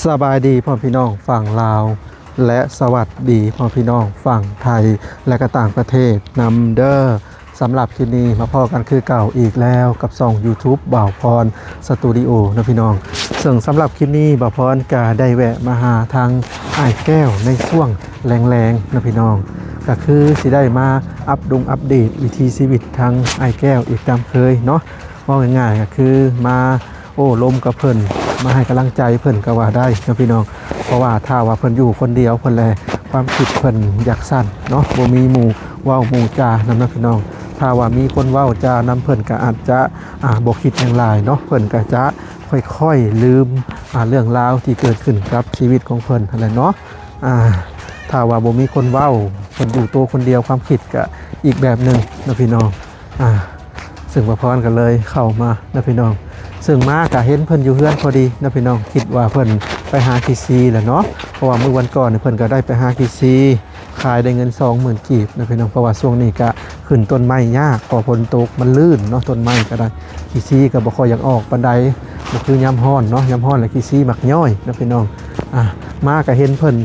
ສະບາຍດີພໍ່ພີ່ນ້ອງຝັ່ງລາວ ແລະ ສະຫວັດດີພໍ່ພີ່ນ້ອງຝັ່ງໄທ ແລະ ກະຕ່າງປະເທດນຳເດີ. ສຳລັບຄລິບນີ້ມາພໍ້ກັນຄືເກົ່າອີກແລ້ວກັບຊ່ອງຢູທູບບ່າວພອນສະຕູດິໂອເນາະພີ່ນ້ອງ. ເຊິ່ງສຳລັບຄລິບນີ້ບ່າວພອນກະໄດ້ແວະມາຫາທາງອ້າຍແກ້ວໃນຊ່ວງແລງໆເນາະພີ່ນ້ອງ, ກະຄືຊິໄດ້ມາອັບດົງອັບເດດວິຖີຊີວິດທາງອ້າຍແກ້ວອີກຕາມເຄີຍເນາະ. ເວົ້າງ່າຍໆກະຄືມາ ໂອ້ລົມກັບເພິ່ນ ມາໃຫ້ກຳລັງໃຈເພິ່ນກໍວ່າໄດ້ເນາະພີ່ນ້ອງ. ເພາະວ່າຖ້າວ່າເພິ່ນຢູ່ຄົນດຽວ ເພິ່ນແລະຄວາມຄິດເພິ່ນຢາກສັ້ນເນາະ, ບໍ່ມີໝູ່ເວົ້າໝູ່ຈານຳເນາະພີ່ນ້ອງ. ຖ້າວ່າມີຄົນເວົ້າຈານຳ ເພິ່ນກໍອາດຈະ ອ່າ ບໍ່ຄິດຫຍັງຫຼາຍເນາະ, ເພິ່ນກໍຈະຄ່ອຍໆລືມ ອ່າ ເລື່ອງລາວທີ່ເກີດຂຶ້ນກັບຊີວິດຂອງເພິ່ນຫັ້ນແຫຼະເນາະ. ອ່າ ຖ້າວ່າບໍ່ມີຄົນເວົ້າ ເພິ່ນຢູ່ໂຕຄົນດຽວ ຄວາມຄິດກໍອີກແບບໜຶ່ງເນາະພີ່ນ້ອງ. ອ່າ ເຊິ່ງບ່າວພອນກໍເລີຍເຂົ້າມານະພີ່ນ້ອງ, ເຊິ່ງມາກະເຫັນເພິ່ນຢູ່ເຮືອນພໍດີນະພີ່ນ້ອງ. ຄິດວ່າເພິ່ນໄປຫາຂີ້ຊີແຫຼະເນາະ, ເພາະວ່າມື້ວັນກ່ອນນີ້ເພິ່ນກໍໄດ້ໄປຫາຂີ້ຊີ ຂາຍໄດ້ເງິນສອງໝື່ນກີບນະພີ່ນ້ອງ. ເພາະວ່າຊ່ວງນີ້ກະຂຶ້ນຕົ້ນໄມ້ຍາກ ເພາະຝົນຕົກມັນລື່ນເນາະ, ຕົ້ນໄມ້ກໍໄດ້ ຂີ້ຊີກໍບໍ່ຄ່ອຍຢາກອອກປານໃດ, ບໍ່ຄືຍາມຮ້ອນເນາະ, ຍາມຮ້ອນລະຂີ້ຊີມັກຍ້ອຍນະພີ່ນ້ອງ. ອ່າ ມາກະເຫັນເພິ່ນ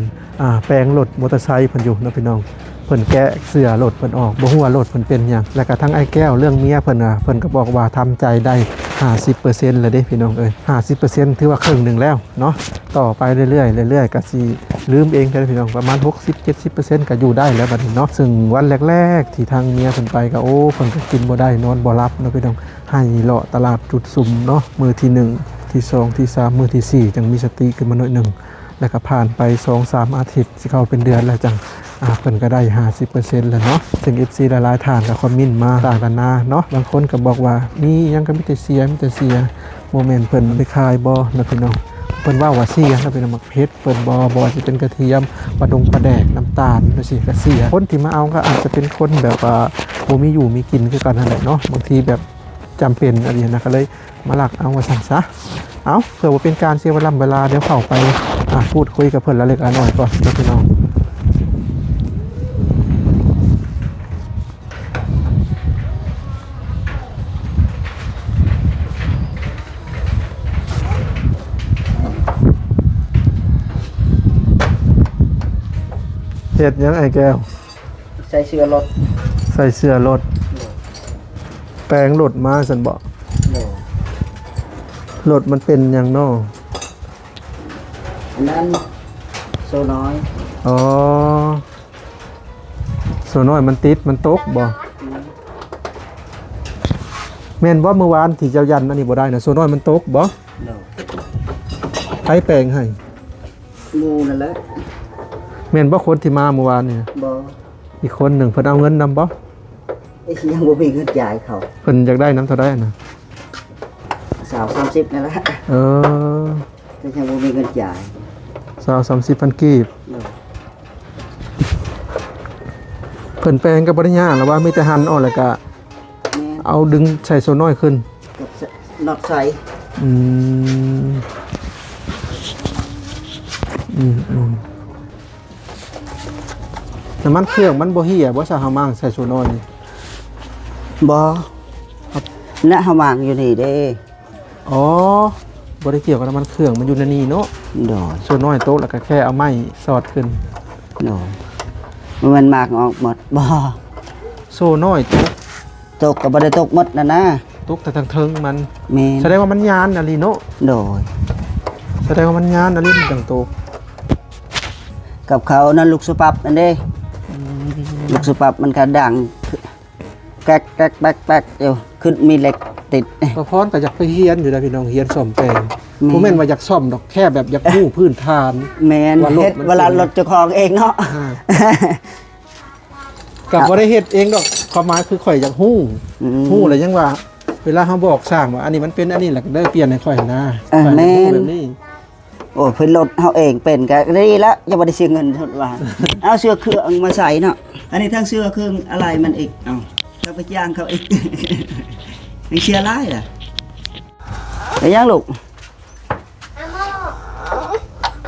ອ່າ ແປງລົດມໍເຕີໄຊເພິ່ນຢູ່ເນາະພີ່ນ້ອງ. ເພິ່ນແກະເສື້ອລົດເພິ່ນອອກ ບໍ່ຮູ້ວ່າລົດເພິ່ນເປັນຫຍັງ. ແລ້ວກະທາງອ້າຍແກ້ວເລື່ອງເມຍເພິ່ນນະ ເພິ່ນກໍບອກວ່າທຳໃຈໄດ້ຫ້າສິບເປີເຊັນແລ້ວເດ້ພີ່ນ້ອງເອີຍ, ຫ້າສິບເປີເຊັນຖືວ່າເຄິ່ງໜຶ່ງແລ້ວເນາະ. ຕໍ່ໄປເລື້ອຍໆ ເລື້ອຍໆ ກະຊິລືມເອງແທ້ພີ່ນ້ອງ, ປະມານຫົກສິບເຈັດສິບເປີເຊັນກະຢູ່ໄດ້ແລ້ວບັດນີ້ເນາະ. ເຊິ່ງວັນແລກໆທີ່ທາງເມຍເພິ່ນໄປກະ ໂອ້ ເພິ່ນກະກິນບໍ່ໄດ້ນອນບໍ່ຫຼັບເນາະພີ່ນ້ອງ, ໄຫ້ເລາະຕະຫຼາດຈຸດສຸມເນາະ. ມື້ທີໜຶ່ງ ທີສອງ ທີສາມ ມື້ທີສີ່ ຈັ່ງມີສະຕິຂຶ້ນມາໜ້ອຍໜຶ່ງ. ແລ້ວກໍຜ່ານໄປສອງສາມອາທິດ ຊິເຂົ້າເປັນເດືອນແລ້ວ ຈັ່ງ ອ່າ ເພິ່ນກໍໄດ້ຫ້າສິບເປີເຊັນແລ້ວເນາະ. ເຊິ່ງເອັຟຊີຫຼາຍໆທ່ານກໍຄອມເມັນມາຕ່າງໆນານາເນາະ, ບາງຄົນກໍບອກວ່າ ມີຫຍັງກໍມີແຕ່ເສຍ ມີແຕ່ເສຍ. ບໍ່ແມ່ນເພິ່ນເອົາໄປຂາຍບໍ່ນະພີ່ນ້ອງ, ເພິ່ນເວົ້າວ່າເສຍນະພີ່ນ້ອງ, ໝາກເຜັດເພິ່ນບໍ່ ບໍ່ວ່າຊິເປັນກະທຽມ ປາດົງປາແດກ ນ້ຳຕານ ຈັ່ງຊີ້ກໍເສຍ. ຄົນທີ່ມາເອົາກໍອາດຈະເປັນຄົນແບບວ່າບໍ່ມີຢູ່ມີກິນຄືກັນຫັ້ນແຫຼະເນາະ, ບາງທີແບບຈຳເປັນອັນນີ້ນະ ກໍເລີຍ ມາລັກເອົາວ່າຊັ້ນຊະ. ເອົາ ເພື່ອບໍ່ເປັນການເສຍເວລາ ເວລາ ດຽວເຂົ້າໄປ ອ່າ ພູດຄຸຍກັບເພິ່ນລະເລັກລະນ້ອຍກ່ອນເນາະພີ່ນ້ອງ. ເຮັດຫຍັງອ້າຍແກ້ວ? ໃສ່ເສື້ອລົດ. ໃສ່ເສື້ອລົດ. ແປງລົດມາຊັ້ນບໍ? ໂດຍ. ລົດມັນເປັນຫຍັງນໍ? ອັນນັ້ນໂຊນ້ອຍ. ອໍ ໂຊນ້ອຍມັນຕິດ ມັນຕົກບໍ? ແມ່ນບໍ່ ມື້ວານທີ່ເຈົ້າຢັນອັນນີ້ບໍ່ໄດ້ນະ ໂຊນ້ອຍມັນຕົກບໍ? ໂດຍ. ໃຜແປງໃຫ້? ໝູ່ນັ້ນແຫຼະ. ແມ່ນບໍ່ຄົນທີ່ມາມື້ວານນີ້? ບໍ່. ອີກຄົນໜຶ່ງເພິ່ນເອົາເງິນນຳບໍ່? ເອີ ຍັງບໍ່ມີເງິນຈ່າຍເຂົາ. ເພິ່ນຢາກໄດ້ນຳເທົ່າໃດນະ? ຊາວ ສາມສິບນັ້ນແຫຼະ. ເອີ ແຕ່ຍັງບໍ່ມີເງິນຈ່າຍ. ຊາວ ສາມສິບພັນກີບ. ໂດຍ. ເພິ່ນແປງກໍບໍ່ໄດ້ຍາກລະວ່າ ມີແຕ່ຫັນອອກແລ້ວກະ ແມ່ນ ເອົາດຶງໃສ່ໂຊນ້ອຍຂຶ້ນ ກັບ ນັອດໃສ່. ອືມ ອືມໆ. ນ້ຳມັນເຄື່ອງມັນບໍ່ເຫ່ຍບໍ່ ຊະ ເຮົາມ້າງໃສ່ໂຊນ້ອຍນີ້? ບໍ່ ນະ ເຮົາມ້າງຢູ່ນີ້ເດ້. ອໍ ບໍ່ໄດ້ກ່ຽວກັບນ້ຳມັນເຄື່ອງ ມັນຢູ່ໃນນີ້ເນາະ. ໂດຍ. ໂຊນ້ອຍຕົກແລ້ວກໍແຄ່ເອົາໄມ້ສອດຂຶ້ນ. ໂດຍ. ມັນໝາກອອກໝົດບໍ່? ໂຊນ້ອຍຕົກ ຕົກກໍບໍ່ໄດ້ຕົກໝົດນະນາ ຕົກແຕ່ທາງເທິງມັນ. ແມ່ນ. ສະແດງວ່າມັນຍານອີ່ຫຼີເນາະ. ໂດຍ. ສະແດງວ່າມັນຍານອີ່ຫຼີມັນຈັ່ງຕົກ. ກັບເຂົານັ້ນລູກສະປັບນັ້ນເດ້. ອືມ. ລູກສະປັບມັນກະດັງແກກໆແປັກໆຢູ່ ຄືມີເຫຼັກຕິດ. ປະພອນກໍຢາກໄປຮຽນຢູ່ໃດ໋ພີ່ນ້ອງ ຮຽນສ້ອມແປງ. ແມ່ນ. ບໍ່ແມ່ນວ່າຢາກສ້ອມດອກ ແຄ່ແບບຢາກຮູ້ພື້ນຖານ. ແມ່ນ. ວ່າລົດ ເຮັດ ມັນເວລາລົດເຈົ້າຂອງເອງເນາະ. ອ່າ. ກໍບໍ່ໄດ້ເຮັດເອງດອກ ຄວາມໝາຍຄືຂ້ອຍຢາກຮູ້. ອືມ. ຮູ້ແລ້ວຍັງວ່າ ເວລາເຮົາບອກຊ່າງວ່າ ອັນນີ້ມັນເປັນອັນນີ້ ແລ້ວກໍເດີປ່ຽນໃຫ້ຂ້ອຍນະ. ເອີ ຂ້ອຍຢາກຮູ້ແບບນີ້. ແມ່ນ. ໂອ້ ເພິ່ນລົດເຮົາເອງເປັນກໍດີລະ ຢ່າບໍ່ໄດ້ເສຍເງິນເພິ່ນວ່າ. ເອົາເສື້ອເຄື່ອງມາໃສ່ເນາະ. ອັນນີ້ທັງເສື້ອເຄື່ອງອາໄລມັນອີກ. ເອົາ ເຮົາໄປຈ້າງເຂົາອີກ ຍັງເສຍຫຼາຍລະ. ເປັນຫຍັງລູກ?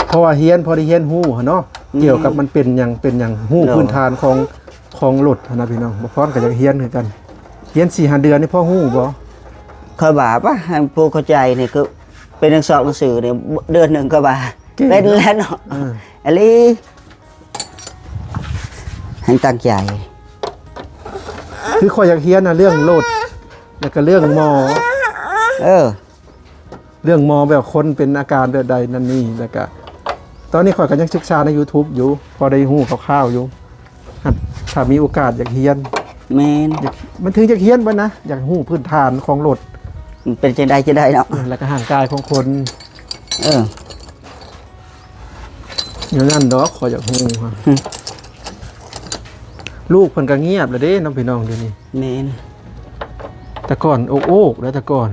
ເພາະວ່າຮຽນ ພໍໄດ້ຮຽນຮູ້ຫັ້ນເນາະ. ອືມ. ກ່ຽວກັບມັນເປັນຫຍັງ ເປັນຫຍັງ ຮູ້ ໂດຍ ພື້ນຖານຂອງ ຂອງລົດຫັ້ນນະພີ່ນ້ອງ. ບ່າວພອນກໍຢາກຮຽນຄືກັນ. ຮຽນສີ່ຫ້າເດືອນນີ້ພໍຮູ້ບໍ່? ຂ້ອຍວ່າປະ ໃຫ້ຜູ້ເຂົ້າໃຈນີ້ ຄືເປັນໜັງສື ໜັງສືນີ້ ເດືອນໜຶ່ງຂ້ອຍວ່າ ເກັ່ງເນາະ ເປັນແລ້ວເນາະ ເອີ ອີ່ຫຼີ ແຮ່ງຕັ້ງໃຈ. ຄືຂ້ອຍຢາກຮຽນນະ ເລື່ອງລົດ ແລ້ວກໍເລື່ອງໝໍ ເອີ ເລື່ອງໝໍແບບຄົນເປັນອາການແບບໃດນັ້ນນີ້ ແລ້ວກະຕອນນີ້ຂ້ອຍກໍຍັງສຶກສາໃນຢູທູບຢູ່ ພໍໄດ້ຮູ້ຄ່າວໆຢູ່. ຖ້າມີໂອກາດຢາກຮຽນ ແມ່ນ ຢາກ ມັນຖືກຢາກຮຽນເບິດນະ ຢາກຮູ້ພື້ນຖານຂອງລົດ ມັນເປັນຈັ່ງໃດຈັ່ງໃດເນາະ ແລ້ວກໍຮ່າງກາຍຂອງຄົນ ເອີ ແນວນັ້ນດອກ ຂ້ອຍຢາກຮູ້ ຮະ ລູກເພິ່ນກໍງຽບແລ້ວເດ້ເນາະ ພີ່ນ້ອງ ດຽວນີ້ ແມ່ນ ແຕ່ກ່ອນໂອກໆ ແລ້ວ ແຕ່ກ່ອນ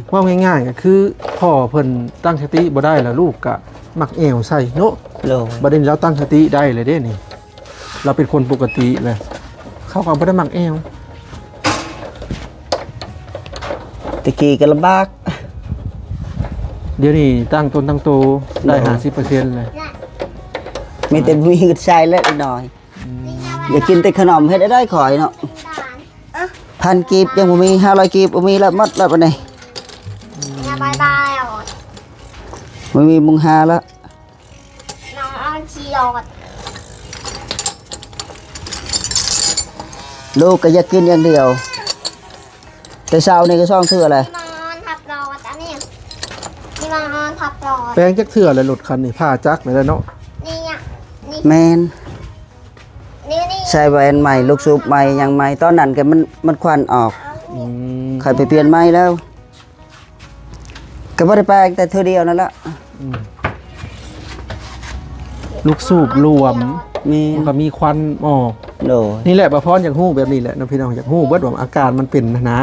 ເວົ້າງ່າຍໆ ກໍຄືພໍ່ເພິ່ນຕັ້ງສະຕິບໍ່ໄດ້ ແລ້ວລູກກໍມັກແອວໃສ່ເນາະ ໂດຍ ບັດນີ້ລາວຕັ້ງສະຕິໄດ້ແລ້ວເດ້ນີ້ ລາວເປັນຄົນປົກກະຕິແລ້ວ ເຂົາກໍບໍ່ໄດ້ມັກແອວ. ແຕ່ກີ້ກໍລຳບາກ ດຽວນີ້ຕັ້ງຕົນຕັ້ງໂຕໄດ້ ໂດຍ ຫ້າສິບເປີເຊັນແລ້ວ ມີແຕ່ມີເງິນໃຊ້ແລ້ວໜ້ອຍ ອືມ ຢາກກິນແຕ່ຂະໜົມ ເຮັດໄດ້ຂ້ອຍເນາະ ພັນກີບຍັງບໍ່ມີ ຫ້າຮ້ອຍກີບບໍ່ມີ ລະໝົດລະບັດນີ້ ອືມ ບໍ່ມີມຸງຫາລະ ນ້ອງເອົາຊີຫຼອດ ລູກກໍຢາກກິນຢ່າງດຽວ ແຕ່ເຊົ້ານີ້ກໍສອງເທື່ອແລ້ວ ທີ່ມານອນທັບຫຼອດ ອັນນີ້ທີ່ມານອນທັບຫຼອດ ແປງຈັກເທື່ອແລ້ວ ລົດຄັນນີ້ ຜ່າຈັກແລ້ວເນາະ ນີ້ ນີ້ ແມ່ນ ນີ້ ນີ້ ໃສ່ແວ່ນໃໝ່ ລູກສູບໃໝ່ ຫຍັງໃໝ່ ຕອນນັ້ນກໍມັນ ມັນຄວັນອອກ ອືມ ຂ້ອຍໄປປ່ຽນໃໝ່ແລ້ວ. ກໍບໍ່ໄດ້ແປງແຕ່ເທື່ອດຽວນັ້ນລະ ອືມ ລູກສູບລວມ ແມ່ນ ມັນກໍມີຄວັນອອກ ໂດຍ ນີ້ແຫຼະ ບ່າວພອນຢາກຮູ້ແບບນີ້ແຫຼະເນາະ ພີ່ນ້ອງ ຢາກຮູ້ເບິດວ່າອາການມັນເປັນຫັ້ນນາ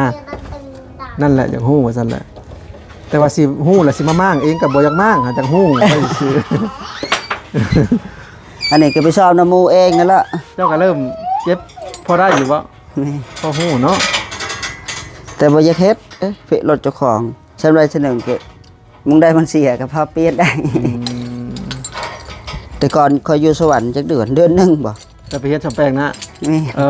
ນັ້ນແຫຼະ ຢາກຮູ້ວ່າຊັ້ນແຫຼະ ແຕ່ວ່າຊິຮູ້ລະຊິມາມ້າງເອງກໍບໍ່ຢາກມ້າງ ຫາຢາກຮູ້ໄວ້ຊື່ ອັນນີ້ກໍໄປຊອບນຳໝູ່ເອງນັ້ນລະ ເຈົ້າກໍເລີ່ມເຈັບພໍໄດ້ຢູ່ບໍ່? ແມ່ນ ພໍຮູ້ເນາະ ແຕ່ບໍ່ຢາກເຮັດ ເອີ ເພະລົດເຈົ້າຂອງ ຊຳໃດຊຳໜຶ່ງກໍມຸງໃດມັນເສຍກໍພາປ່ຽນໄດ້ ອືມ ແຕ່ກ່ອນຂ້ອຍຢູ່ສະຫວັນຈັກເດືອນ ເດືອນໜຶ່ງບໍ່ ຈະໄປເຮັດສຳແປງນະ ແມ່ນ ເອີ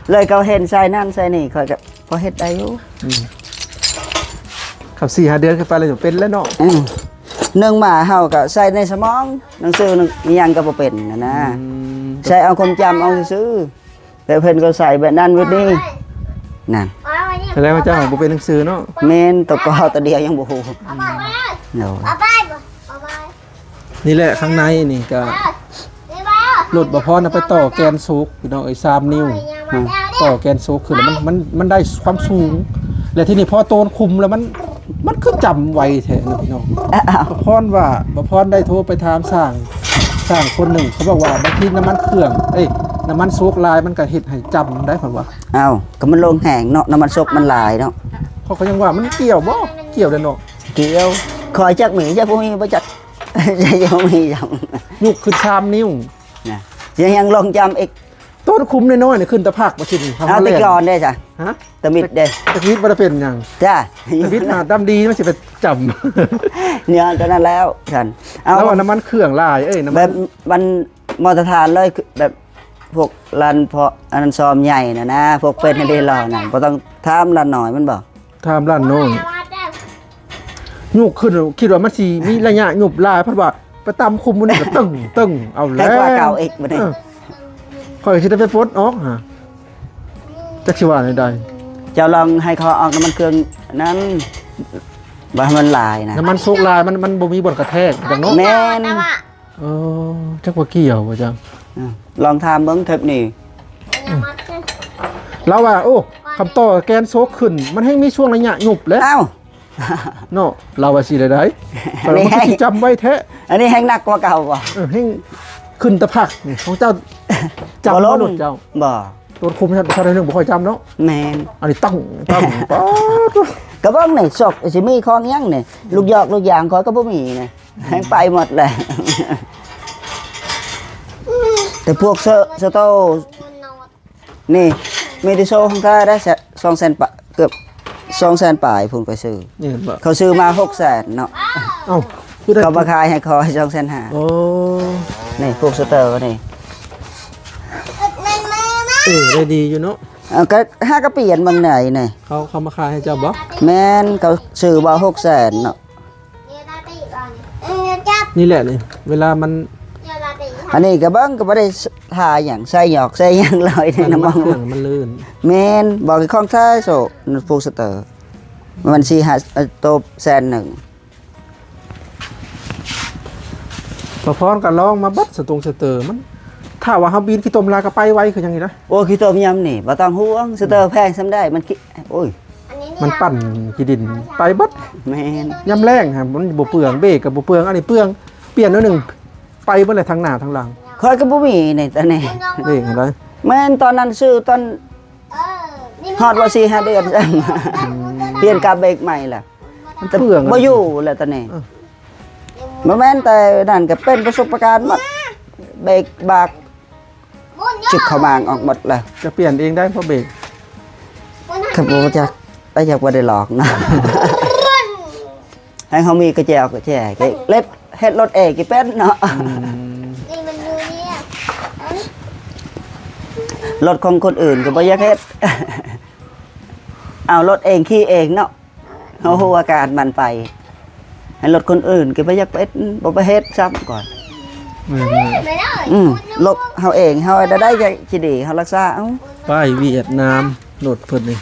ເລີຍເຂົາເຫັນໃສ່ນັ້ນໃສ່ນີ້ ຂ້ອຍກໍພໍເຮັດໄດ້ຢູ່ ອືມ ຄັນສີ່ຫ້າເດືອນຂຶ້ນໄປແລ້ວຈະເປັນແລ້ວເນາະ ອືມ ໜຶ່ງມາເຮົາກໍໃສ່ໃນສະໝອງ ໜັງສືໜັງອີ່ຫຍັງກໍບໍ່ເປັນຫັ້ນນະ ອືມ ໃສ່ເອົາຄວາມຈຳເອົາຊື່ໆ ແຕ່ເພິ່ນກໍໃສ່ແບບນັ້ນແບບນີ້ ນັ້ນ ສະແດງວ່າເຈົ້າບໍ່ເປັນໜັງສືເນາະ ແມ່ນ ຕົວກໍຕົວດຽວຍັງບໍ່ຮູ້ ອືມ ໂດຍ ນີ້ແຫຼະ ຂ້າງໃນນີ້ກໍລົດບ່າວພອນນະໄປຕໍ່ແກນໂຊກ ພີ່ນ້ອງເອີຍ ສາມນິ້ວ ອືມ ຕໍ່ແກນໂຊກຂຶ້ນ ມັນ ມັນ ມັນໄດ້ຄວາມສູງ ແລະ ທີນີ້ພໍໂຕນຄຸມແລ້ວມັນ ມັນຄືຈຳໄວແທ້ເນາະ ພີ່ນ້ອງ ບ່າວພອນວ່າ ບ່າວພອນໄດ້ໂທໄປຖາມຊ່າງ ຊ່າງຄົນໜຶ່ງ ເຂົາບອກວ່າບາງທີນ້ຳມັນເຄື່ອງ ເອີຍ ນ້ຳມັນໂຊກຫຼາຍ ມັນກໍເຮັດໃຫ້ຈຳໄດ້ ເພິ່ນວ່າ ອ້າວ ກໍມັນລົງແຮງເນາະ ນ້ຳມັນໂຊກມັນຫຼາຍເນາະ ເຂົາກໍຍັງວ່າມັນກ່ຽວບໍ່? ກ່ຽວແຫຼະເນາະ ກ່ຽວ ຂ້ອຍຈັກມີ ຈັກບໍ່ມີ ບໍ່ຈັກ ຈັກບໍ່ມີ ຍັງ ຍຸກຂຶ້ນສາມນິ້ວນະ ຍັງ ຍັງລົງຈຳອີກ ໂຕນຄຸມນ້ອຍໆນີ້ຂຶ້ນຕາຜັກບໍ່ຊິນີ້ ເອົາແຕ່ກ່ອນເດ້ຊະ ຮະ ຕາມິດເດ້ ຕາມິດບໍ່ໄດ້ເປັນຫຍັງ ຈ້າ ຕາມິດໜ້າດຳດີ ມັນຊິໄປຈຳ ເນຍ ຕອນນັ້ນແລ້ວຊັ້ນ ເອົາ ແລ້ວວ່ານ້ຳມັນເຄື່ອງຫຼາຍ ເອີຍ ນ້ຳມັນ ແບບມັນມາດຕະຖານເລີຍ ແບບພວກຮ້ານເພາະ ອັນນັ້ນຊອມໃຫຍ່ນະນະ ພວກເປັນໃຫ້ໄດ້ລອນນະ ບໍ່ຕ້ອງຖາມຮ້ານນ້ອຍມັນບໍ່? ຖາມລ້ານນ້ອຍ ຍຸກຂຶ້ນ ຄິດວ່າມັນຊິມີໄລຍະຍຸບຫຼາຍ ເພິ່ນວ່າໄປຕຳຄຸມມື້ນີ້ກໍຕຶ້ງ ຕຶ້ງ ເອົາແລ້ວ ແພງກວ່າເກົ່າອີກບັດນີ້ ເອີ ຂ້ອຍກໍຊິໄດ້ໄປປົດອອກຫາ ຈັກຊິວ່າແນວໃດ ເຈົ້າລອງໃຫ້ເຂົາເອົານ້ຳມັນເຄື່ອງນັ້ນ ວ່າໃຫ້ມັນຫຼາຍນະ ນ້ຳມັນໂຊກຫຼາຍ ມັນ ມັນບໍ່ມີບ່ອນກະແທກຫຍັງເນາະ ແມ່ນ ເອີ ຈັກວ່າກ່ຽວບໍ່ຈັກ ອືມ ລອງຖາມເບິ່ງເທິບນີ້ ລາວວ່າ ໂອ້ ຄຳຕໍ່ແກນໂຊກຂຶ້ນ ມັນແຮ່ງມີຊ່ວງໄລຍະຍຸບແຫຼະ ອ້າວ ເນາະ ລາວວ່າຊີ້ແຫຼະໃດ ອັນນີ້ ມັນຄືຊິຈຳໄວ້ແທ້ ອັນນີ້ແຮ່ງໜັກກວ່າເກົ່າບໍ່? ເອີ ແຮ່ງຂຶ້ນຕາຜັກນີ້ ຂອງເຈົ້າຈຳບໍ່ລົງ ເຈົ້າ ບໍ່ ຕົວຄຸມຊັ້ນ ຊັ້ນໜຶ່ງບໍ່ຄ່ອຍຈຳເນາະ ແມ່ນ ອັນນີ້ຕັ້ງ ຕັ້ງ ປາດ ກະເບິ່ງນີ້ ຊອກຊິມີຂອງຫຍັງນີ້ ລູກຢອກລູກຢາງຂ້ອຍກໍບໍ່ມີນີ້ ແຮ່ງໄປໝົດແລ້ວ ແຕ່ພວກເຊີ ສະໂຕ ນີ້ ມີແຕ່ໂຊຂອງແທ້ໄດ໋ ສອງແສນປາຍ ເກືອບສອງແສນປາຍພຸ້ນ ຂ້ອຍຊື້ ນີ້ເຫັນບໍ່ ເຂົາຊື້ມາຫົກແສນເນາະ ເອົ້າ ຄືໄດ້ ເຂົາມາຂາຍໃຫ້ຂ້ອຍສອງແສນຫ້າ ໂອ້ ນີ້ ພວກສະເຕີນີ້ ເອີ ໄດ້ດີຢູ່ເນາະ ເອີ ກໍຫາກໍປ່ຽນເບິ່ງໄດ້ນີ້ ເຂົາ ເຂົາມາຂາຍໃຫ້ເຈົ້າບໍ່? ແມ່ນ ເຂົາຊື້ວ່າຫົກແສນເນາະ ນີ້ແຫຼະນີ້ ເວລາມັນ ອັນນີ້ກໍເບິ່ງ ກໍບໍ່ໄດ້ທາຫຍັງ ໃສ່ຫຍອກໃສ່ຫຍັງ ລອຍໃນນ້ຳມັນ ມັນເຄື່ອງມັນລື່ນ. ແມ່ນ ບອກຂອງແທ້ໂຊ ຟູສະເຕີ ມັນສີ່ຫ້າ ໂຕແສນໜຶ່ງ. ປະພອນກໍລອງມາເບິດ ສະຕົງສະເຕີ ມັນ ຖ້າວ່າເຮົາບີນຂີ້ຕົມລາວກໍໄປໄວຄືຫຍັງນີ້ນະ. ໂອ້ ຂີ້ຕົມຍາມນີ້ບໍ່ຕ້ອງຫ່ວງ ສະເຕີແພງສ່ຳໃດ ມັນຂີ້ ໂອ້ຍ ມັນປັ່ນຂີ້ດິນໄປເບິດ. ແມ່ນ ຍາມແລ້ງຫັ້ນມັນບໍ່ເປືອງ ເບຣກກໍບໍ່ເປືອງ ອັນນີ້ເປືອງ ປ່ຽນໜ້ອຍໜຶ່ງ ໄປເບິດແຫຼະ ທັງໜ້າທັງຫຼັງ. ຂ້ອຍກໍບໍ່ມີໃນຕອນນີ້ ເບຣກຫັ້ນໃດ. ແມ່ນ ຕອນນັ້ນຊື້ຕອນ ຮອດວ່າສີ່ຫ້າເດືອນຊ້ຳ ອືມ ປ່ຽນກາບເບຣກໃໝ່ລະ ມັນເປືອງ ບໍ່ຢູ່ແລ້ວຕອນນີ້. ເອີ ບໍ່ແມ່ນແຕ່ນັ້ນ ກໍເປັນປະສົບປະການໝົດ ເບຣກບາກ ຈຶກເຂົ້າມາງອອກໝົດລະ ຈະປ່ຽນເອງໄດ້ບໍ່ເບຣກ? ກໍບໍ່ຈັກ ແຕ່ຢາກບໍ່ໄດ້ຫຼອກນະ ໃຫ້ເຮົາມີກະແຈກະແຈ ເຮັດ ເຮັດລົດເອງກໍເປັນເນາະ. ອືມ ລົດຂອງຄົນອື່ນກໍບໍ່ຢາກເຮັດ ເອົາລົດເອງຂີ່ເອງເນາະ. ເຮົາຮູ້ອາການມັນໄປ ໃຫ້ລົດຄົນອື່ນກໍບໍ່ຢາກໄປ ບໍ່ໄປເຮັດຊ້ຳກ່ອນ. ອືມ ລົດເຮົາເອງ ເຮົາໄດ້ ໄດ້ຊິດີ ເຮົາລັກສາເອົາ. ປ້າຍຫວຽດນາມ ລົດເພິ່ນນີ້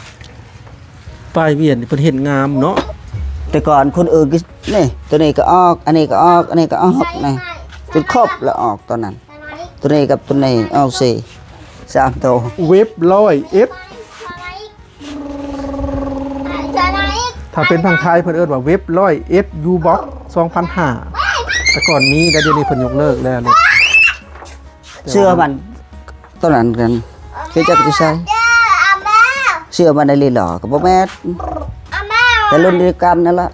ປ້າຍຫວຽດນີ້ເພິ່ນເຮັດງາມເນາະ. ແຕ່ກ່ອນຄົນອື່ນກໍ ນີ້ ໂຕນີ້ກໍອອກ ອັນນີ້ກໍອອກ ອັນນີ້ກໍອອກ ນີ້ ຈົນຄົບແລ້ວອອກຕອນນັ້ນ. ໂຕນີ້ກັບໂຕນີ້ອອກສີ່ ສາມໂຕ. ເວັບຮ້ອຍເອັດ ຖ້າເປັນທາງໄທເພິ່ນເອີ້ນວ່າເວັບຮ້ອຍເອັດ ຢູບັອກ ສອງພັນຫ້າ ແຕ່ກ່ອນມີ ແຕ່ດຽວນີ້ເພິ່ນຍົກເລີກແລ້ວ. ເສື້ອມັນ ຕອນນັ້ນກັນ ຄືຈັກຢູ່ໃສ ເສື້ອມັນໄດ້ລີຫຼໍກໍບໍ່ແມ່ນ ແຕ່ລຸ້ນດຽວກັນນັ້ນລະ.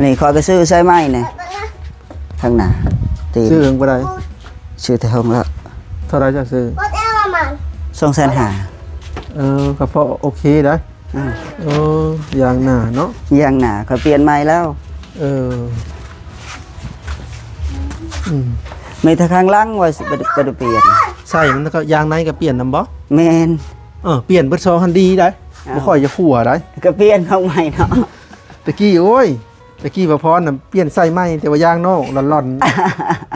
ນີ້ຂ້ອຍກໍຊື້ໃສ່ໃໝ່ນີ້ ທາງໜ້າຕີນ ຊື້ເຖິງບໍ່ໄດ້ ຊື້ແຕ່ເຖິງລະ. ເທົ່າໃດເຈົ້າຊື້? ສອງແສນຫ້າ. ເອີ ກໍພໍໂອເຄໄດ໋. ອືມ ເອີ ຢາງໜ້າເນາະ ຢາງໜ້າຂ້ອຍປ່ຽນໃໝ່ແລ້ວ. ເອີ ອືມ ມີແຕ່ຂ້າງຫຼັງວ່າຊິບໍ່ໄດ້ປ່ຽນ. ໃສ່ມັນກໍຢາງໃນກໍປ່ຽນນຳບໍ່? ແມ່ນ. ເອີ ປ່ຽນເບິດສອງຫັ້ນດີໄດ໋. ອ້າວ ບໍ່ຄ່ອຍຈະຂົວໄດ໋ ກໍປ່ຽນຂອງໃໝ່ເນາະ. ຕະກີ້ ໂອ້ຍ ຕະກີ້ປະພອນນະປ່ຽນໃສ່ໃໝ່ ແຕ່ວ່າຢາງນອກຫຼອນ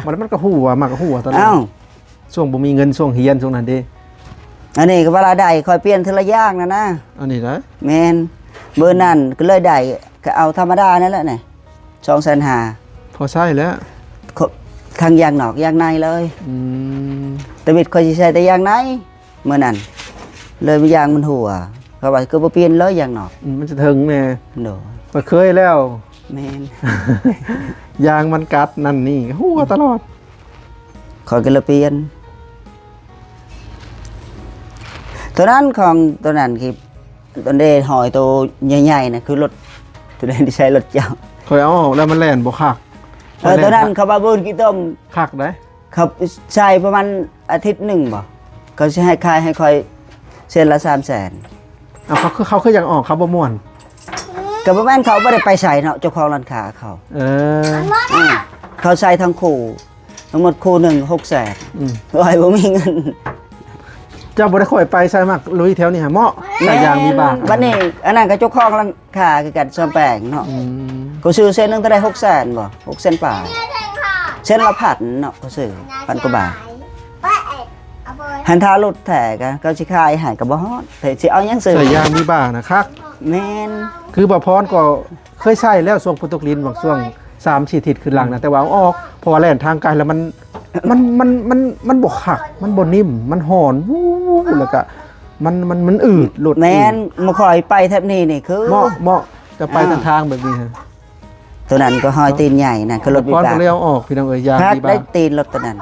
ໆ ມັນ ມັນກໍຫົວ ມັນກໍຫົວຕະຫຼອດ. ອ້າວ ຊ່ວງບໍ່ມີເງິນ ຊ່ວງຮຽນ ຊ່ວງນັ້ນເດ້. ອັນນີ້ກໍວ່າລາຍໄດ້ ຂ້ອຍປ່ຽນເທື່ອລະຢ່າງນະນະ. ອັນນີ້ນະ? ແມ່ນ ເບີນັ້ນກໍເລີຍໄດ້ ກໍເອົາທຳມະດານັ້ນແຫຼະນີ້ ສອງແສນຫ້າ ພໍໃຊ້ແລ້ວ ທັງຢາງນອກຢາງໃນເລີຍ. ອືມ ຕະບິດຂ້ອຍຊິໃຊ້ແຕ່ຢາງໃນ ມື້ນັ້ນ ເລີຍຢາງມັນຮົ່ວ ເຂົາວ່າຄືບໍ່ປ່ຽນເລີຍຢາງນອກ. ອືມ ມັນຈະເຖິງແດ່. ໂດຍ ຂ້ອຍເຄີຍແລ້ວ. ແມ່ນ ຢາງມັນກັດນັ້ນນີ້ ຮົ່ວຕະຫຼອດ. ຂ້ອຍກໍເລີຍປ່ຽນ ໂຕນັ້ນຂອງ ໂຕນັ້ນຄື ໂຕເດຫອຍໂຕໃຫຍ່ໆນະ ຄືລົດ ໂຕເດທີ່ໃຊ້ລົດເຈົ້າ. ຂ້ອຍເອົາອອກແລ້ວມັນແລ່ນບໍ່ຄັກ. ເອີ ໂຕນັ້ນເຂົາວ່າບໍ່ຂີ້ຕົມຄັກໄດ໋. ເຂົາໃຊ້ປະມານອາທິດໜຶ່ງບໍ່ ເຂົາຊິໃຫ້ຂາຍໃຫ້ຂ້ອຍເສັ້ນລະສາມແສນ. ເອົາ ເຂົາຄື ເຂົາຄືຢາກອອກ ເຂົາບໍ່ມ່ວນ. ກໍບໍ່ແມ່ນ ເຂົາບໍ່ໄດ້ໄປໃສເນາະ ເຈົ້າຂອງຮ້ານຄ້າເຂົາ. ເອີ ເອີ ເຂົາໃຊ້ທັງຄູ່ ທັງໝົດຄູ່ໜຶ່ງຫົກແສນ. ອືມ ໂອ້ຍ ບໍ່ມີເງິນ. ເຈົ້າບໍ່ໄດ້ຄ່ອຍໄປໃສ ມັກລຸຍແຖວນີ້ຫາເໝາະ. ແມ່ນ ໃສ່ຢາງມີບາກ. ບັດນີ້ອັນນັ້ນກໍເຈົ້າຂອງຮ້ານຄ້າຄືກັນ ຊ່າງແປງເນາະ. ອືມ ເຂົາຊື້ເສັ້ນໜຶ່ງເທົ່າໃດ ຫົກແສນບໍ່ ຫົກແສນປາຍ ເສັ້ນລະພັນເນາະ ເຂົາຊື້ພັນກວ່າບາດ. ຫັ້ນຖ້າລົດແທ້ກໍເຂົາຊິຂາຍໃຫ້ກໍບໍ່ຮອດ ແຕ່ຊິເອົາຫຍັງຊື້. ໃສ່ຢາງມີບາກນະຄັກ. ແມ່ນ ຄືບໍ່ພອນກໍເຄີຍໃຊ້ແລ້ວ ຊ່ວງຝົນຕົກລິນ ຫວ່າງຊ່ວງສາມສີ່ທິດຂຶ້ນຫຼັງນະ ອືມ ແຕ່ວ່າເອົາອອກ ເພາະວ່າແລ່ນທາງໄກແລ້ວມັນ ມັນ ມັນ ມັນ ມັນບໍ່ຄັກ ມັນບໍ່ນິ້ມ ມັນຮ້ອນ ວູ ແລ້ວກະມັນ ມັນ ມັນອືດລົດ. ແມ່ນ ອືດ. ບໍ່ຄ່ອຍໄປແຖບນີ້ນີ້ຄື ເໝາະ ເໝາະ ຈະໄປ ອ່າ ທາງ ທາງແບບນີ້. ໂຕນັ້ນກໍຮອຍຕີນໃຫຍ່ນະ ຄືລົດວິບາກ. ເອົາອອກ ພີ່ນ້ອງເອີຍ ຢາງດີບາກ ໄດ້ຕີນລົດໂຕນັ້ນ.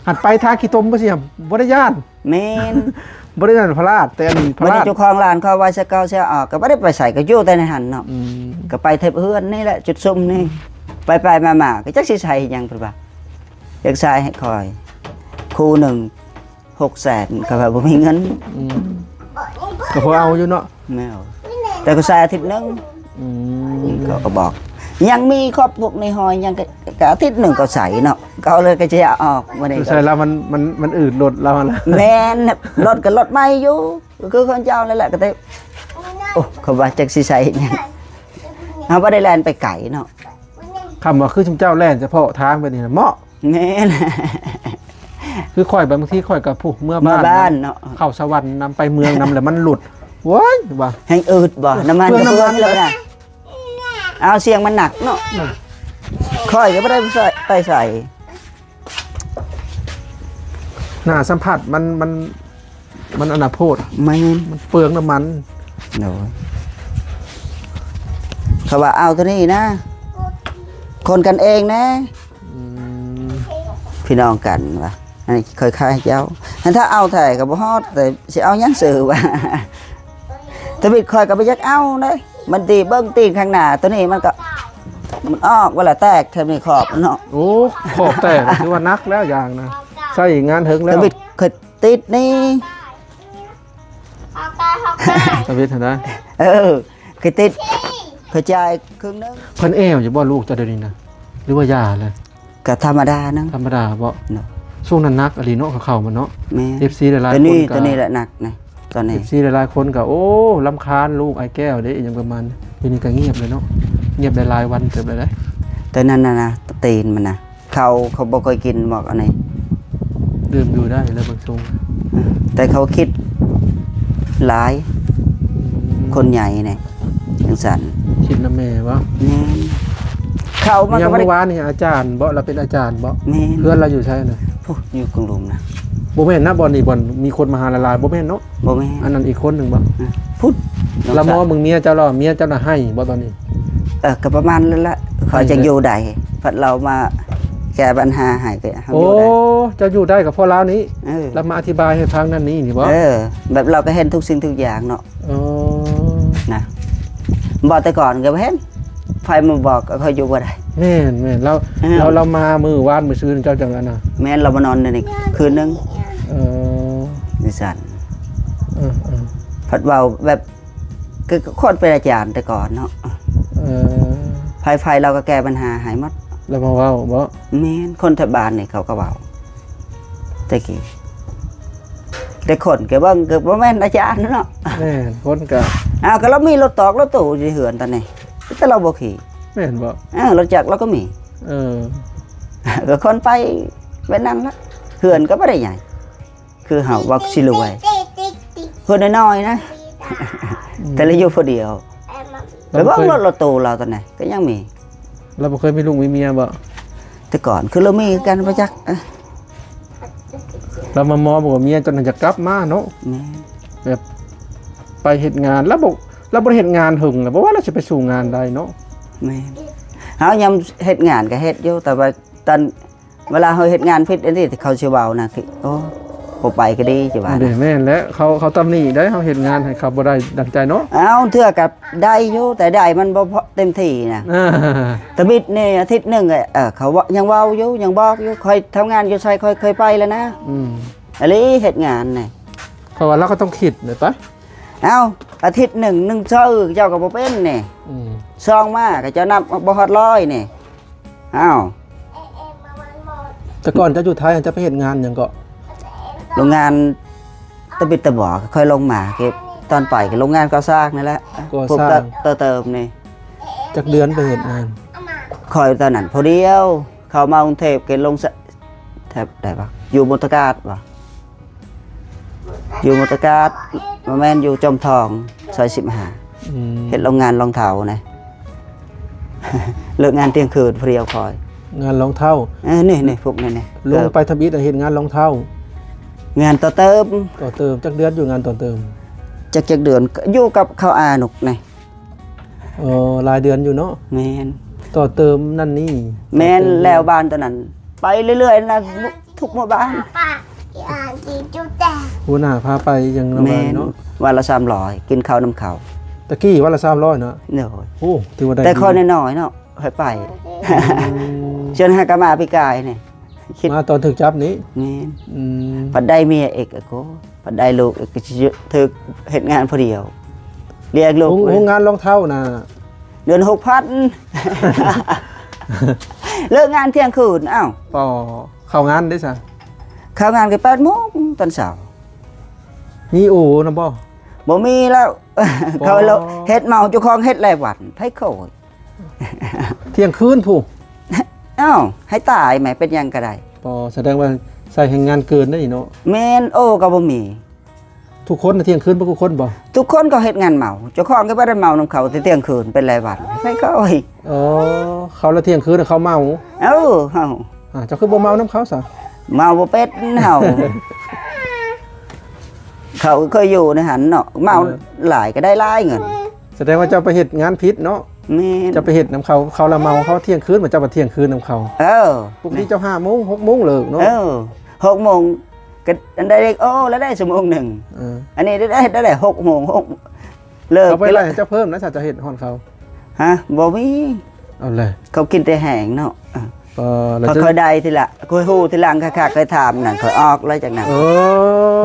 ຫັນໄປທາງຂີ້ຕົມບໍ່ຊິ ບໍ່ໄດ້ຢ້ານ. ແມ່ນ ບໍ່ໄດ້ຢ້ານພະລາດ ແຕ່ອັນນີ້ພະລາດ. ບັດນີ້ເຈົ້າຂອງຮ້ານເຂົາວ່າ ຊະເກົ່າຊະອອກ ກໍບໍ່ໄດ້ໄປໃສ ກໍຢູ່ແຕ່ໃນຫັ້ນເນາະ. ອືມ ກໍໄປແຖບເຮືອນນີ້ແຫຼະ ຈຸດຊຸມນີ້ ໄປໆມາໆ ກໍຈັກຊິໃຊ້ຫຍັງ ເພິ່ນວ່າຢາກໃຊ້ໃຫ້ຂ້ອຍ ຄູ່ໜຶ່ງຫົກແສນ ເຂົາວ່າບໍ່ມີເງິນ. ອືມ ກໍພໍເອົາຢູ່ເນາະ. ແມ່ນ ແຕ່ກໍໃຊ້ອາທິດໜຶ່ງ. ອືມ ເຂົາກໍບອກ ຍັງມີຄອບພວກໃນຫອຍ ຍັງກະ ກະອາທິດໜຶ່ງກໍໃຊ້ເນາະ ເຂົາເລີຍກໍຈະເອົາອອກ. ມື້ນີ້ໃຊ້ແລ້ວມັນ ມັນ ມັນອືດລົດແລ້ວຫັ້ນ. ແມ່ນ ລົດກໍລົດໃໝ່ຢູ່ ກໍຄືຂອງເຈົ້ານັ້ນແຫຼະ ກໍແຕ່ ໂອ້ ເຂົາວ່າຈັກຊິໃຊ້ຫຍັງ. ເຮົາບໍ່ໄດ້ແລ່ນໄປໄກເນາະ. ຄຳວ່າຄືຊຸມເຈົ້າແລ່ນສະເພາະທາງແບບນີ້ນະເໝາະ. ແມ່ນ. ຄືຂ້ອຍບາງທີຂ້ອຍກໍ ພຸ້ນ ເມືອບ້ານ ເມືອບ້ານເນາະ ເຂົ້າສະຫວັນນຳ ໄປເມືອງນຳ ແລ້ວມັນຫຼຸດ ໂອ້ຍ ວ່າ ແຮງອືດບໍ່ ນ້ຳມັນ ເປືອງນ້ຳມັນ ເປືອງແລ້ວນະ. ເອົາ ສຽງມັນໜັກເນາະ. ອືມ ຂ້ອຍກໍບໍ່ໄດ້ໃສ່ ໄປໃສ່. ໜ້າສຳຜັດມັນ ມັນ ມັນອັນນະໂພດ ແມ່ນ ມັນເປືອງນ້ຳມັນ. ໂດຍ ເຂົາວ່າເອົາໂຕນີ້ນະ ຄົນກັນເອງນະ. ອືມ ພີ່ນ້ອງກັນວ່າ ອັນນີ້ຂ້ອຍຂາຍໃຫ້ເຈົ້າ ຄັນຖ້າເອົາແທ້ກໍບໍ່ຮອດ ແຕ່ຊິເອົາຫຍັງຊື່ວ່າ ທຳອິດຂ້ອຍກໍບໍ່ຢາກເອົາເດ້. ມັນຕີເບິ່ງຕີນຂ້າງໜ້າ ໂຕນີ້ມັນກໍ ມັນອອກເວລາແຕກ ແຖມນີ້ຂອບເນາະ. ໂອ້ ຂອບແຕກ ຖືວ່າໜັກແລ້ວຢ່າງນະ ໃຊ້ງານເຖິງແລ້ວ. ທຳອິດຂ້ອຍຕິດນີ້ ທຳອິດຫັ້ນນະ. ເອີ ຂ້ອຍຕິດ ຂ້ອຍຈ່າຍເຄິ່ງໜຶ່ງ. ເພິ່ນແອວຢູ່ບໍ່ລູກເຈົ້າດຽວນີ້ນະ ຫຼືວ່າຢ່າແລ້ວ? ກໍທຳມະດາໜຶ່ງ ທຳມະດາບໍ່? ເນາະ ຊ່ວງນັ້ນໜັກອີ່ຫຼີເນາະ ເຂົາເຂົ້າມາເນາະ. ແມ່ນ ເອັຟຊີຫຼາຍໆ ໂຕນີ້ ຄົນກໍ ໂຕນີ້ແຫຼະໜັກນະ ຕອນນີ້ ເອັຟຊີຫຼາຍໆ ຄົນກໍ ໂອ້ ລຳຄານລູກອ້າຍແກ້ວເດ້ ອີ່ຫຍັງປະມານນີ້. ດຽວນີ້ກໍງຽບເລີຍເນາະ ງຽບໄດ້ຫຼາຍວັນເຕີບແລ້ວເດ້. ແຕ່ນັ້ນນະ ນະ ຕີນມັນນະ ເຂົາ ເຂົາບໍ່ຄ່ອຍກິນໝາກອັນນີ້ ດື່ມຢູ່ໄດ້ແລ້ວບາງຊ່ວງ. ເອີ ແຕ່ເຂົາຄິດຫຼາຍ ອືມ ຄົນໃຫຍ່ນີ້ຈັ່ງຊັ້ນ. ຄິດນຳແມ່ບໍ່? ແມ່ນ. ເຂົາມາ ຍາມ ກໍບໍ່ໄດ້ ມື້ວານນີ້ອາຈານບໍ່? ລາວເປັນອາຈານບໍ່? ແມ່ນ. ເຮືອນລາວຢູ່ໃສນະ? ພຸ້ນ ຢູ່ກົງລຸມນະ. ບໍ່ແມ່ນນະ ບ່ອນນີ້ ບ່ອນມີຄົນມາຫາຫຼາຍໆ ບໍ່ແມ່ນເນາະ? ບໍ່ແມ່ນ. ອັນນັ້ນອີກຄົນໜຶ່ງບໍ່? ອືມ ພຸ້ນ ລາວມອງເບິ່ງເມຍເຈົ້າແລ້ວ ເມຍເຈົ້ານະໄຫ້ບໍ່ຕອນນີ້? ເອີ ກໍປະມານນັ້ນແຫຼະ ຂ້ອຍຈັ່ງຢູ່ໄດ້ ພັດລາວມາແກ້ບັນຫາໃຫ້ ກໍເຮົາຢູ່ໄດ້. ໂອ້ ເຈົ້າຢູ່ໄດ້ກໍເພາະລາວນີ້. ເອີ ລາວມາອະທິບາຍໃຫ້ຟັງນັ້ນນີ້ນີ້ບໍ່? ເອີ ແບບລາວກໍເຫັນທຸກສິ່ງທຸກຢ່າງເນາະ. ອໍ ນະ ບໍ່ ແຕ່ກ່ອນກໍບໍ່ເຫັນ ໃຜມາບອກກໍຂ້ອຍຢູ່ບໍ່ໄດ້. ແມ່ນໆ ລາວ ເອີ ລາວ ລາວມາມື້ວານມື້ຊືນເຈົ້າຈັ່ງອັນນະ. ແມ່ນ ລາວມານອນໃນນີ້ຄືນໜຶ່ງ. ເອີ ຈັ່ງຊັ້ນ. ເອີໆ ພັດເວົ້າແບບ ຄືຄົນເປັນອາຈານແຕ່ກ່ອນເນາະ. ເອີ ໃຜໆ ລາວກໍແກ້ບັນຫາໃຫ້ໝົດ. ລາວມາເວົ້າບໍ່? ແມ່ນ ຄົນແຖວບ້ານນີ້ເຂົາກໍເວົ້າແຕ່ກີ້ ແຕ່ຄົນກໍເບິ່ງກໍບໍ່ແມ່ນອາຈານເນາະ. ແມ່ນ ຄົນກໍ ອ້າວ ກໍລາວມີລົດຕອກລົດຕູ້ຢູ່ເຮືອນຕອນນີ້ ແຕ່ລາວບໍ່ຂີ່. ແມ່ນບໍ່? ເອີ ລົດຈັກລາວກໍມີ. ເອີ ກໍຄົນໄປແບບນັ້ນລະ ເຮືອນກໍບໍ່ໄດ້ໃຫຍ່ ຄືເຮົາວ່າຊິລວຍ ເຮືອນນ້ອຍໆ ນະ. ອືມ ແຕ່ລະຢູ່ຜູ້ດຽວ ໄປເບິ່ງລົດ ລົດຕູ້ລາວຕອນນີ້ກໍຍັງມີ. ລາວບໍ່ເຄີຍມີລູກມີເມຍບໍ່? ແຕ່ກ່ອນຄືລາວມີຄືກັນບໍ່ຈັກ. ລາວມາມໍບໍ່ເມຍຈົນຢາກກັບມາເນາະ. ແມ່ນ. ແບບໄປເຮັດງານ ລາວບໍ່ ລາວບໍ່ໄດ້ເຮັດງານເຖິງ ລາວບໍ່ວ່າລາວຊິໄປສູ້ງານໄດ້ເນາະ. ແມ່ນ. ເຮົາຍາມເຮັດງານກໍເຮັດຢູ່ ແຕ່ວ່າຕອນ ເວລາເຮົາເຮັດງານຜິດອັນນີ້ ເຂົາຊິເວົ້ານະ ຄື ໂອ້ ບໍ່ໄປກໍດີ ຊິວ່ານະ. ແມ່ນແຫຼະ ເຂົາ ເຂົາຕຳໜິໄດ໋ ເຮົາເຮັດງານໃຫ້ເຂົາບໍ່ໄດ້ດັ່ງໃຈເນາະ. ເອົາ ເທື່ອກໍໄດ້ຢູ່ ແຕ່ໄດ້ມັນບໍ່ພໍເຕັມທີ່ນະ. ອາ ທຳອິດນີ້ອາທິດໜຶ່ງ ເອີ ເຂົາຍັງເວົ້າຢູ່ ຍັງບອກຢູ່ ຂ້ອຍທຳງານຢູ່ໃສ ຂ້ອຍເຄີຍໄປແລ້ວນະ. ອືມ ອີ່ຫຼີ ເຮັດງານນີ້ ເພາະວ່າລາວກໍຕ້ອງຄິດແຫຼະໄປ. ເອົ້າ ອາທິດໜຶ່ງ ໜຶ່ງເທື່ອເຈົ້າກໍບໍ່ເປັນນີ້. ອືມ ສອງມາກໍເຈົ້ານັບບໍ່ຮອດຮ້ອຍນີ້. ອ້າວ ແຕ່ກ່ອນເຈົ້າຢູ່ໄທ ເຈົ້າໄປເຮັດງານຫຍັງເກາະ? ໂລງງານຕະບິດຕະບອ ຄ່ອຍລົງມາ ຄືຕອນໄປກໍໂລງງານກໍ່ສ້າງນີ້ແຫຼະ ກໍ່ສ້າງ ປູກເຕີມນີ້. ຈັກເດືອນໄປເຮັດງານ? ຂ້ອຍຕອນນັ້ນຜູ້ດຽວ ເຂົ້າມາກຸງເທບ ເກນລົງ ແຖບໃດວະ ຢູ່ມົນຕະກາດວະ ຢູ່ມົນຕະກາດ ບໍ່ແມ່ນ ຢູ່ຈອມທອງ ຊອຍສິບຫ້າ. ອືມ ເຮັດໂລງງານລອງເທົ້ານະ ເລີກງານທ່ຽງຄືນ ຜູ້ດຽວຂ້ອຍ. ງານລອງເທົ້າ? ເອີ ນີ້ໆ ພວກນີ້ໆ ລົງໄປທຳອິດເຮັດງານລອງເທົ້າ ງານຕໍ່ເຕີມ. ຕໍ່ເຕີມ ຈັກເດືອນຢູ່ງານຕໍ່ເຕີມ? ຈັກ ຈັກເດືອນ ຢູ່ກັບເຂົາອານຸກນີ້. ອໍ ຫຼາຍເດືອນຢູ່ເນາະ. ແມ່ນ ຕໍ່ເຕີມນັ້ນນີ້. ແມ່ນ ຕໍ່ເຕີມ ແລ້ວບ້ານຕົວນັ້ນໄປເລື້ອຍໆ ນະ ທຸກໝູ່ບ້ານ ຫົວໜ້າພາໄປຫຍັງນະ. ແມ່ນ ວັນລະສາມຮ້ອຍ ກິນເຂົ້ານຳເຂົາ. ຕະກີ້ວັນລະສາມຮ້ອຍເນາະ. ໂດຍ ໂອ້ ຖືວ່າໄດ້ ແຕ່ຂ້ອຍນ້ອຍໆເນາະ ຂ້ອຍໄປ. ອືມ ເຊິ່ງຫາກະມາປີກາຍນີ້ ມາຕອນຖືກຈັບນີ້. ແມ່ນ ອືມ ພັດໄດ້ເມຍອີກ ໂອ້ ພັດໄດ້ລູກອີກ ກໍຊິຖືກເຮັດງານຜູ້ດຽວ ລ້ຽງລູກ. ໂຮງ ໂຮງງານລອງເທົ້ານະ ເດືອນຫົກພັນ ເລີກງານທ່ຽງຄືນ. ອ້າວ ອໍ ເຂົ້າງານເດ້ຊະ? ເຂົ້າງານກໍແປດໂມງຕອນເຊົ້າ. ມີໂອນຳບໍ່? ບໍ່ມີແລ້ວ ອໍ ເຂົາເຮັດເມົາ ເຈົ້າຂອງເຮັດລາຍວັນ ໃຜເຄີຍ ທ່ຽງຄືນພຸ້ນ. ອ້າວ ໃຫ້ຕາຍແໝ ເປັນຫຍັງກໍໄດ້. ບໍ່ ສະແດງວ່າໃຊ້ແຮງງານເກີນເດ້ເນາະ. ແມ່ນ ໂອ້ ກໍບໍ່ມີ. ທຸກຄົນນະທ່ຽງຄືນເບິດທຸກຄົນບໍ່? ທຸກຄົນກໍເຮັດງານເມົາ. ເຈົ້າຂອງກໍບໍ່ໄດ້ເມົານຳເຂົາແຕ່ທ່ຽງຄືນເປັນລາຍວັນ. ໃຜເຂົາ ອໍ ເຂົາລະທ່ຽງຄືນ ເຂົາເມົາ. ເອີ ເຮົາ ອ່າ ເຈົ້າຄືບໍ່ເມົານຳເຂົາຊະ? ເມົາບໍ່ເປັນເຮົາ. ເຂົາເຄີຍຢູ່ໃນຫັ້ນເນາະ ເມົາ ເອີ ຫຼາຍກໍໄດ້ຫຼາຍເງິນ. ສະແດງວ່າເຈົ້າໄປເຮັດງານຜິດເນາະ. ແມ່ນ ເຈົ້າໄປເຮັດນຳເຂົາ ເຂົາລະເມົາ ເຂົາທ່ຽງຄືນ ເຈົ້າໄປທ່ຽງຄືນນຳເຂົາ. ເອີ ປົກກະຕິເຈົ້າຫ້າໂມງ ຫົກໂມງເລີກເນາະ. ເອີ ຫົກໂມງກໍໄດ້ ໂອ້ ລະໄດ້ຊົ່ວໂມງໜຶ່ງ. ເອີ ອັນນີ້ໄດ້ ໄດ້ ໄດ້ຫົກໂມງ ຫົກ ເລີກ ເຂົາບໍ່ໄດ້ໃຫ້ເຈົ້າເພີ່ມນະ ຖ້າເຈົ້າເຮັດຮອດເຂົາ. ຮະ ບໍ່ມີ. ເອົາແຫຼະ ເຂົາກິນແຕ່ແຫ້ງເນາະ. ເອີ ເຂົາຄ່ອຍໄດ້ທີລະ ຄ່ອຍຮູ້ທີຫຼັງ ຄ່ອຍ ຄ່ອຍຖາມນັ້ນ ຄ່ອຍອອກເລີຍຈາກນັ້ນ. ເອີ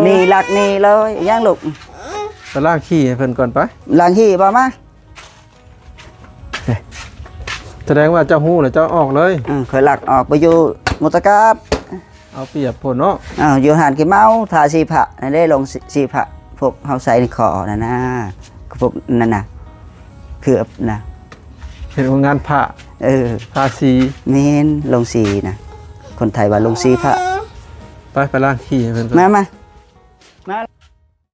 ໜີຫຼັກໜີເລີຍ. ຍັງລູກ ໄປລ້າງຂີ້ໃຫ້ເພິ່ນກ່ອນໄປ. ລ້າງຂີ້ບໍ່? ມາ ສະແດງວ່າເຈົ້າຮູ້ແລ້ວເຈົ້າອອກເລີຍ. ເອີ ຂ້ອຍລັກອອກໄປຢູ່ມຸດຕະກາດ. ເອົາປຽບໂພດເນາະ. ເອີ ຢູ່ຮ້ານຂີ້ເມົາ ທາສີພະນັ້ນເດ້ ລົງສີພະ ພວກເຮົາໃສ່ໃນຄໍນັ້ນນະ ພວກນັ້ນນະ ເຄືອບນະ ເຮັດໂຮງງານພະ. ເອີ ທາສີ. ແມ່ນ ລົງສີນະ ຄົນໄທວ່າລົງສີພະ. ໄປ ໄປລ້າງຂີ້ໃຫ້ເພິ່ນ. ມາ ມາ.